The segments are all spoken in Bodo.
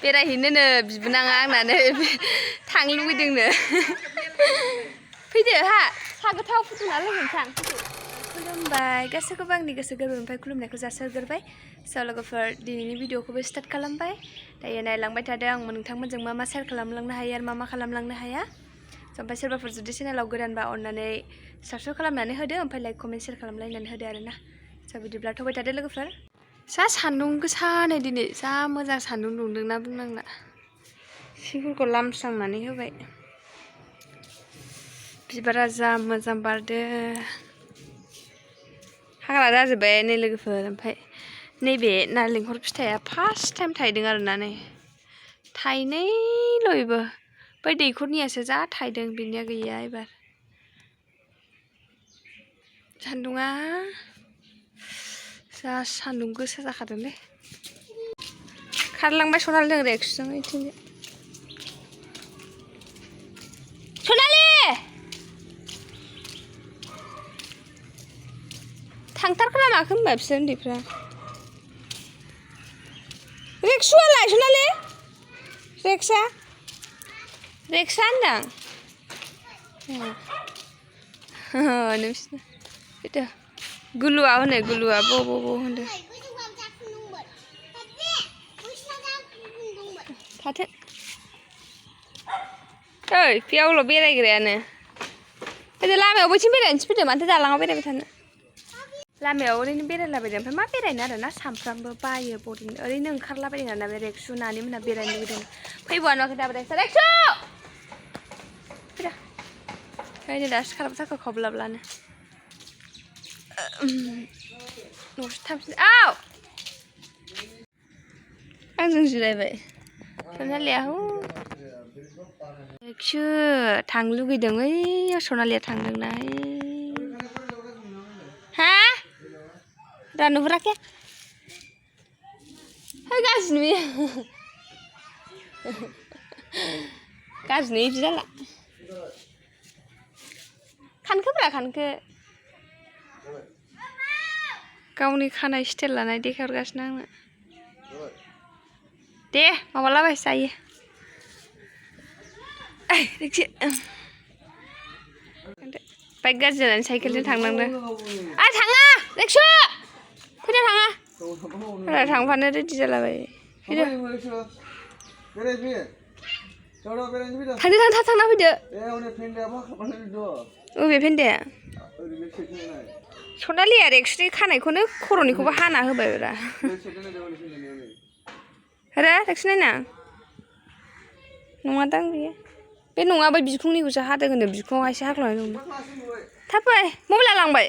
बेरायहैनोनो बिबोनाङा आंनानो थांनो लुबैदोंनो फैदो हा सा गोथाव फुदुंना लोंनोसै आं खुलुमबाय गासैखौबो आंनि गोसो गोरबोनिफ्राय खुलुमनायखौ जासिहरग्रोबाय स' लोगोफोर दिनैनि भिडिअखौबो स्टार्ट खालामबाय दायो नायलांबाय थादों आं नोंथांमोनजों मा मा शेयार खालामलांनो हायो आरो मा खालामलांनो हाया स' ओमफ्राय सोरबाफोर जुदि चेनेलाव गोदानबा अननानै साबस्क्राइब खालामनानै होदो ओमफ्राय लाइक कमेन्ट शेयार खालामलायनानै होदो आरोना स' बिदिब्ला थ'बाय थादो लोगोफोर जा सान्दुं गोसा नै दिनै जा मोजां सान्दुं दुंदोंना बुंनांला सिफोरखौ लामस्रांनानै होबाय बिबारा जा मोजां बारदो हाग्रा जाजोब्बाय नै लोगोफोर ओमफ्राय नैबे नारेंखल फिथाइया फार्स्ट टाइम थायदों आरोना नै थाइनैल'यबो बै दैखरनियासो जा थायदों बेनिया गैया एबार सान्दुङा जा सान्दुं गोसा जाखादोंलै खारलांबाय सनालिजों रेक्सजों इथिंजाय सनालि थांथारखोना माखो होनबा बिसोर उन्दैफ्रा रेक्सुआलाय सनालि रेक्सा होनदां नोंसिना फैदो गुलुआ होनो गुलुआ ब होनदों थाथो ओइ बेयावल' बेरायग्रायानो फैदो लामायाव बैथिं बेरायनोसै फैदो माथो दालाङाव बेरायबाय थानो लामायाव ओरैनो बेरायलाबायदों ओमफ्राय मा बेरायनो आरोना सामफ्रामबो बायो बरिं ओरैनो ओंखारलाबायदों आरोना बे रेक्सु नानि मोनहा बेरायनो लुबैदों फैबावानो माखो दाबो रेक्सु फैदा ओरैनो दासो खारबोथारखौ खब्लाब्लानो न'सो थांफिन आव आंजों जिरायबाय सनालिया हौ रेक्सु थांनो लुगैदों ओइयाव सनालिया थांदोंना हा दा नुहुराखै है गाज्रि नुयो गाज्रि नुयो बिदि जाला खानखोब्रा खानखो गावनि खानाय स्टाइल लानाय देखायहरगासिनो आंनो दे माबालाबाय जायो रेक्सि बाइक गाज्रि जानानै साइकेलजों थांनांदों आं थाङा रेक्सु फैदो थाङा थांफानो रेडि जालाबाय फैदो थांना फैदो अबे फेन्दाया सनालिया रेक्सुनि खानायखौनो खर'निखौबो हाना होबाय रा रेक्सु नायना नङादां बेयो बे नङा बै बिखुंनिखौसो हादों होनो बिखुङावहायसो हाख्लायनाय दं थाब फै मबाइला लांबाय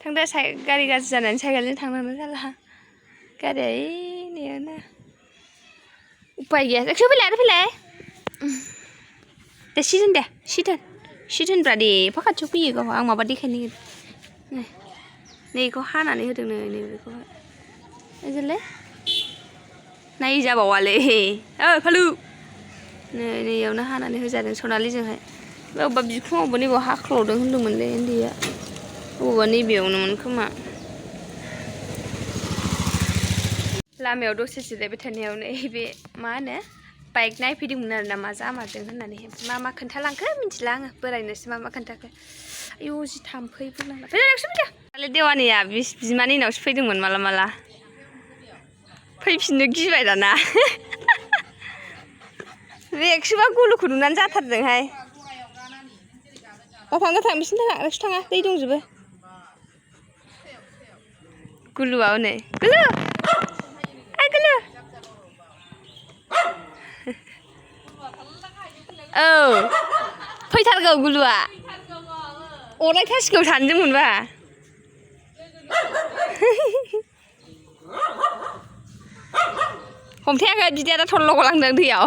थांदो गारि गाज्रि जानानै साइकेलजों थांनांगौ जाला गारिया नेयानो उपाय गैया रेक्सु फैलाय दे सिट होनब्रा दे एफा खाथियाव फैयो गावहा आं माबा देखायनो नागिरदों नै बेखौ हानानै होदों नै बेखौहाय ओजोंलाय नाय जाबावालै ओइ फालु नैयावनो हानानै होजादों सनालिजोंहाय अबेबा बिखुङावबो नैबाव हाख्लावदों होनदोंमोनलै उन्दैया अबेबा नैबेयावनोमोन खोमा लामायाव दसे जिरायबाय थानायावनो बे मा होनो बाइक नायफैदोंमोन आरोना मा जामारदों होननानै मा खोन्थालांखो मिथिला आङो बोरायनोसो मा खोन्थाखो आयौ जि थाम्फै बुंलांला फैदो रेक्सु फैदो दालाय देवानिया बिमानैनावसो फैदोंमोन माला फैफिननो गिबाय दाना रेक्सुबा गुलुखौ नुनानै जाथारदोंहाय थां बिसिनि थाङा रेक्सु थाङा दै दंजोबो गुलुआ हनै गुलु गुलु औ फैथारगौ गुलुआ अरायथासिगौ सानदोंमोनबा हमथायाखै बिदाया दा थल्ल' गलांदों दैयाव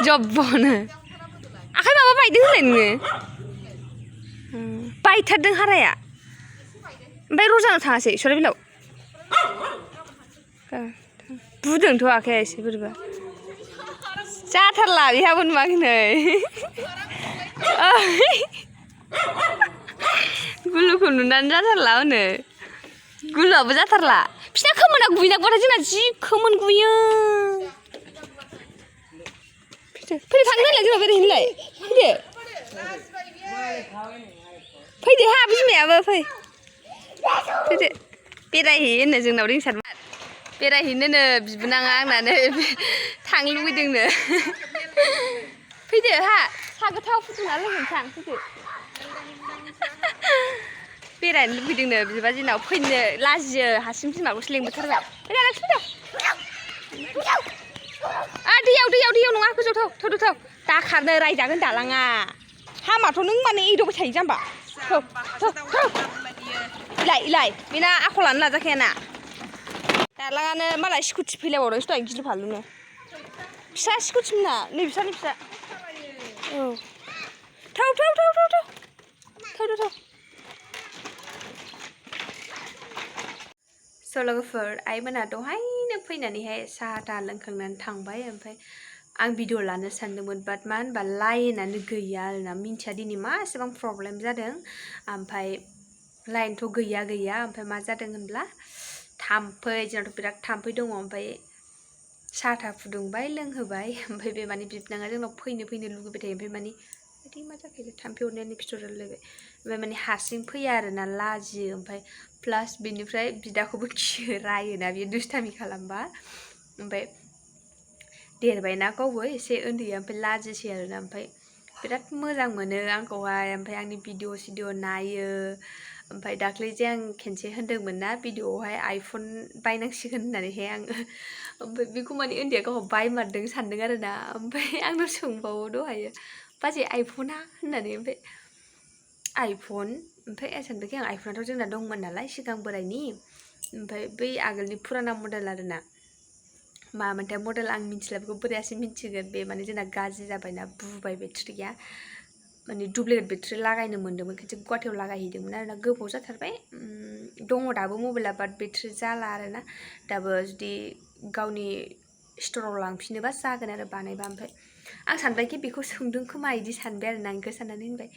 जब्बनो आखाइ माबा बायदों होनलाय नोङो बायथारदों हाराया ओमफ्राय रजानाव थाङासै सराइबिलाव बुदोंथ' आखाइया एसे बोरैबा जाथारला बेहाबो नुवाखै नै गुलुखौ नुनानै जाथारला होनो गुलुआबो जाथारला बिसिना खोमोना गुइनांगौबाथाय जोंना जि खोमोन गुयो जोंनाव बेरायहैनोलाय फैदो हा बिमायाबो फै फैदो बेरायहैयो जोंनाव रिंसार बेरायहैनोनो बिबोनाङा आंनानो थांनो लुबैदोंनो फैदो हा सा गोथाव फुदुंना लोंहैनोसां फैदो बेरायनो लुबैदोंनो बिबाजैनाव फैनो लाजियो हारसिं बिमाखौसो लेंबोथारबाय फैदो दैयाव नङा गोजौआव थौ दाखारनो रायजागोन दालाङा हामाथ' नों माने एदावबाय थायो जाम्बा थौ इलाय बेना आखलानो लाजाखायाना दालाङानो मालाय स्कुटि फैलायबावदोंसो दहाय गिलु फालुनो फिसा स्कुटिमोनना नै बिस्रानि फिसा औ थौ स' लोगोफोर आइमोना दहायनो फैनानैहाय साहा था लोंखांनानै थांबाय ओमफ्राय आं भिडिअ लानो सानदोंमोन बाट मा होनबा लाइनानो गैया आरोना मिन्थिया दिनै मा एसेबां प्रब्लेम जादों ओमफ्राय लाइनथ' गैया ओमफ्राय मा जादों होनब्ला थाम्फै जोंनाथ' बिराद थाम्फै दङ ओमफ्राय साहा था फुदुंबाय लोंहोबाय ओमफ्राय बे माने बिबोनाङा जोंनाव फैनो लुगैबाय थायो ओमफ्य माने बिदि मा जाखो थाम्फै अरनायानो फिथर जालायबाय ओमफ्राय माने हारसिं फैया आरोना लाजियो ओमफ्राय प्लास बिनिफ्राय बिदाखौबो खियो रायोना बियो दुस्थामि खालामबा ओमफ्राय देरबायना गावबो एसे उन्दैया ओमफ्राय लाजिसै आरोना ओमफ्राय बिराद मोजां मोनो आंखौहाय ओमफ्राय आंनि भिडिअ नायो ओमफ्राय दाख्लै जे आं खेनसे होनदोंमोन ना भिडिअआवहाय आइफन बायनांसिगोन होननानैहाय आङो ओमफ्राय बेखौ माने उन्दैया गावहा बायमारदों सानदों आरोना ओमफ्राय आंनाव सोंबावो दहायो बाजै आइफना होननानै ओमफ्राय आइफन ओमफ्राय सानबायखि आं आइफनाथ' जोंना दंमोन नालाय सिगां बोरायनि ओमफ्राय बै आगोलनि फुराना मडेल आरोना मामोनथाय मडेल आं मिथिला बेखौ बोरायासो मिथिगोन बे माने जोंना गाज्रि जाबायना बुबाय बेट्रिया माने डुप्लिकेट बेट्रि लागायनो मोन्दोंमोन खेनसे गुवाहाटियाव लागायहैदोंमोन आरोना गोबाव जाथारबाय दङ दाबो मबाइला बाट बेट्रि जाला आरोना दाबो जुदि गावनि स्ट'राव लांफिनोबा जागोन आरो बानायबा ओमफ्राय आं सानबायखि बेखौ सोंदों खोमा इदि सानबाय आरोना आंखौ साननानै होनबाय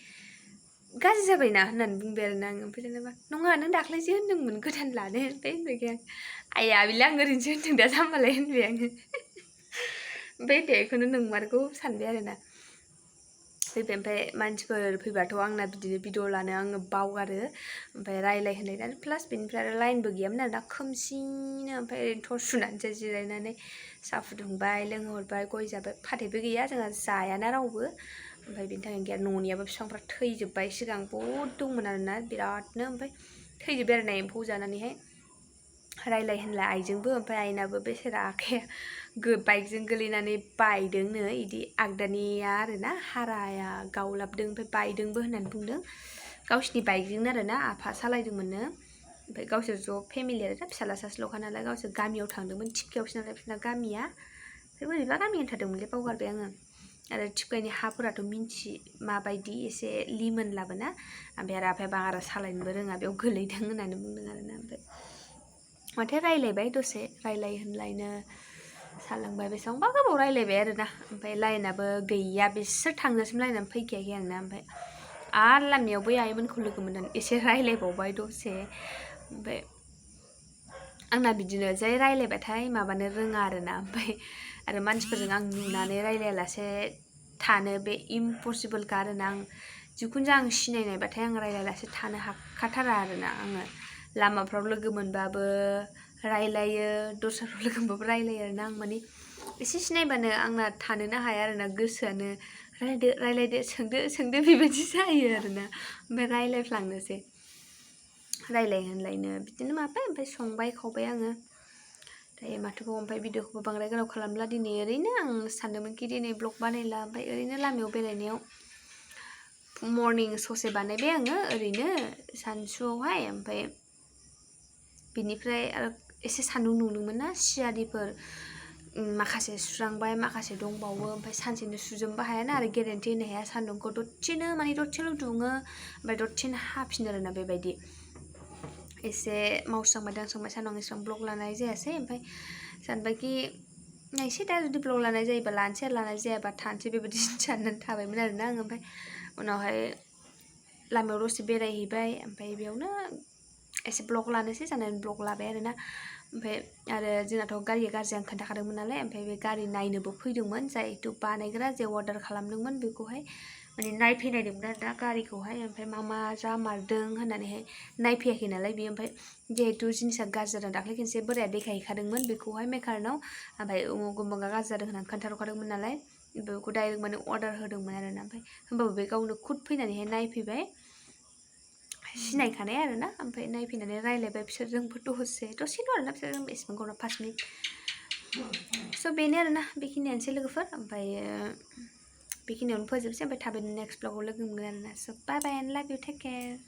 गाज्रि जाबायना होननानै बुंबाय आरोना आं ओमफ्राय जेनेबा नङा नों दाख्लै जे होनदोंमोन गोदान लानो ओमफ्राय होनबाय आं आइया बेलाय आं ओरैनोसो होनदों दा जाम्बालाय होनबाय आङो ओमफ्राय बेखौनो नोंमारगौ सानबाय आरोना फैबाय ओमफ्राय मानसिफोर फैबाथ' आंना बिदिनो भिडिअ लानो आङो बावगारो ओमफ्राय रायलायहोनाय प्लास बेनिफ्राय आरो लाइनबो गैयामोन आरोना खोमसिनो ओमफ्राय ओरैनो थर सुनानैसो जिरायनानै साहा फुदुंबाय लोंहरबाय गय जाबाय फाथैबो गैया जोंहा जायाना रावबो ओमफ्राय बेनि थाखायनो गैया न'नियाबो बिफांफ्रा थैजोब्बाय सिगां बहुद दंमोन आरोना बिरादनो ओमफ्राय थैजोब्बाय आरोना एम्फौ जानानैहाय रायलाय होनलाय आइजोंबो ओमफ्राय आइनाबो बेसेरा आखाइया बाइकजों गोलैनानै बायदोंनो इदि आगदानिया आरोना हाराया गावलाबदों ओमफ्राय बायदोंबो होननानै बुंदों गावसिनि बाइकजोंनो आरोना आफा सालायदोंमोननो ओमफ्राय गावसोर ज' फेमिलि आरोना फिसाला सासेल'खा नालाय गावसोर गामियाव थांदोंमोन थिपकायावसो नालाय बिसोरना गामिया ओमफ्राय बोरैबा गामि होनथारदोंमोनलै बावगारबाय आङो आरो थिपकानि हाफोराथ' मिन्थि माबायदि एसे लिमोनलाबोना ओमफ्राय आरो आफाया बारा सालायनोबो रोङा बेयाव गोलैदों होननानै बुंदों आरोना ओमफ्राय माथो रायलायबाय दसे रायलाय होनलायनो सालोंबाय बेसेबांबा गोबाव रायलायबाय आरोना ओमफ्राय लाइनाबो गैया बिसोर थांजासिम लाइनानो फैखायाखै आरोना ओमफ्राय आरो लामायाव बै आइमोनखौ लोगो मोननानै एसे रायलायबावबाय दसे ओमफ्राय आंना बिदिनो जै रायलायबाथाय माबानो रोङा आरोना ओमफ्राय आरो मानसिफोरजों आं नुनानै रायलायालासे थानो बे इम्पसिबोलखा आरोना आं जिखुनु जाया आं सिनायनायबाथाय आं रायलायालासे थानो हाखाथारा आरोना आङो लामाफ्राव लोगो मोनबाबो रायलायो दस्राफ्राव लोगो मोनबाबो रायलायो आरोना आं माने एसे सिनायबानो आंना थानोनो हाया आरोना गोसोआनो रायलायदो सोंदो बेबायदि जायो आरोना ओमफ्राय रायलायफ्लांनोसै रायलाय होनलायनो बिदिनो माबाय ओमफ्राय संबाय खावबाय आङो दायो माथोबाव ओमफ्राय भिडिअखौबो बांद्राय गोलाव खालामला दिनै ओरैनो आं सानदोंमोनखि दिनै ब्लग बानायला ओमफ्राय ओरैनो लामायाव बेरायनायाव मर्निं ससे बानायबाय आङो ओरैनो सानसुआवहाय ओमफ्राय बिनिफ्राय आरो एसे सान्दुं दुंदोंमोन ना सियारिफोर माखासे सुस्रांबाय माखासे दंबावो ओमफ्राय सानसेनो सुजोबनोबो हायाना आरो गेरेन्टि होनो हाया सान्दुंखौ दसेनो माने दसेल' दुङो ओमफ्राय दसेनो हाफिनो आरोना बेबायदि एसे मावस्रांबाय दांस्रांबाय सानाव एसेबां ब्लग लानाय जायासै ओमफ्राय सानबायखि नायसै दा जुदि ब्लग लानाय जायोबा लानोसै आरो लानाय जायाबा थानोसै बेबायदि साननानै थाबायमोन आरोना आङो ओमफ्राय उनावहाय लामायाव दसे बेरायहैबाय ओमफ्राय बेयावनो एसे ब्लग लानोसै साननानै ब्लग लाबाय आरोना ओमफ्राय आरो जोंनाथ' गारिया गाज्रि आं खोन्थाखादोंमोन नालाय ओमफ्राय बे गारि नायनोबो फैदोंमोन जायथु बानायग्रा जे अर्डार खालामदोंमोन बेखौहाय माने नायफैनायदोंमोन आरो ना गारिखौहाय ओमफ्राय मा जामारदों होननानैहाय नायफैयाखै नालाय बेयो ओमफ्राय जिहेतु जिनिसा गाज्रि जादों दाख्लै खनसे बोराया देखायहैखादोंमोन बेखौहाय मेकारनाव ओमफ्राय उमुग उमुगा गाज्रि जादों होननानै खोन्थाहरखादोंमोन नालाय बेखौ डाइरेक्ट माने अर्डार होदोंमोन आरो ना ओमफ्राय होमबाबो बे गावनो खुद फैनानैहाय नायफैबाय सिनायखानाय आरो ना ओमफ्राय नायफैनानै रायलायबाय बिसोरजोंबो दसेल' आरो ना बिसोरजों एसेबां गोबाव 5 मिनिट स' बेनो आरो ना बेखिनियानोसै लोगोफोर ओमफ्राय बेखिनियावनो फोजोबसै ओमफ्राय थाबैनो नेक्स्ट ब्लगाव लोगो मोनगोन आरो ना स' बाय बाय एन्ड लाभ इउ टेक केयार